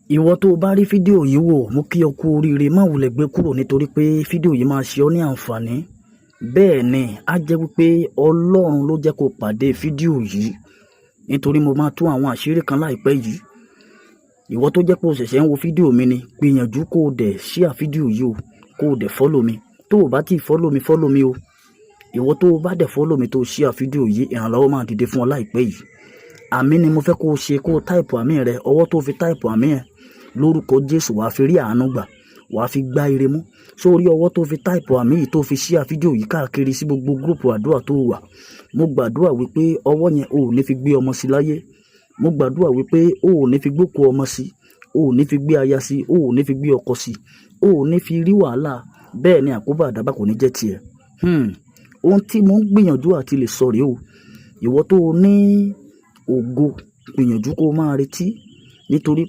Ìwọ tó o bá rí fídíò yìí wò, mo kí ọ kú oríire. Má wulẹ̀ gbé kúrò, nítorí pé fídíò yìí máa ṣe ọ́ ní àǹfààní. Bẹ́ẹ̀ ni, á jẹ́ wípé Ọlọ́run ló jẹ́ kó pàdé fídíò yìí, nítorí mo máa tú àwọn àṣírí kan láìpẹ́ yìí. Ìwọ tó jẹ́ pé o ṣẹ̀ṣẹ̀ ń wo fídíò mi ni, gbìyànjú kó o dẹ̀ share fídíò yìí o, kó o dẹ̀ follow mi. Tó o bá ti follow mi, follow mi o. Ìwọ tó o bá dẹ̀ follow mi, tó o share fídíò yìí, ìrànlọ́wọ́ máa dìde fún ọ láìpẹ́ yìí. Àmín ni mo fẹ́ kó o ṣe, kó o type àmín rẹ. Ọwọ́ tó fi type àmín ẹ, lórúkọ Jésù, wàá fi rí àánú gbà, wàá fi gbá ire mú sórí ọwọ́ tó fi type àmín yìí, tó fi share fídíò yìí káàkiri sí gbogbo group àdúrà tó wà. Mo gbàdúrà wípé ọwọ́ yẹn, ò ní fi gbé ọmọ sí láyé. Mo gbàdúrà wípé o ò ní fi gbókù ọmọ sí, o ò ní fi gbé aya sí, o ò ní fi gbé ọkọ sí, o ò ní fi rí wàhálà. Bẹ́ẹ̀ ni, àkóbá àdábà kò ní jẹ́ tiẹ̀. Ohun tí mo ń gbìyànjú àti lè sọ rèé o. Ìwọ tó o ní ògo, gbìyànjú kó o máa retí nítorí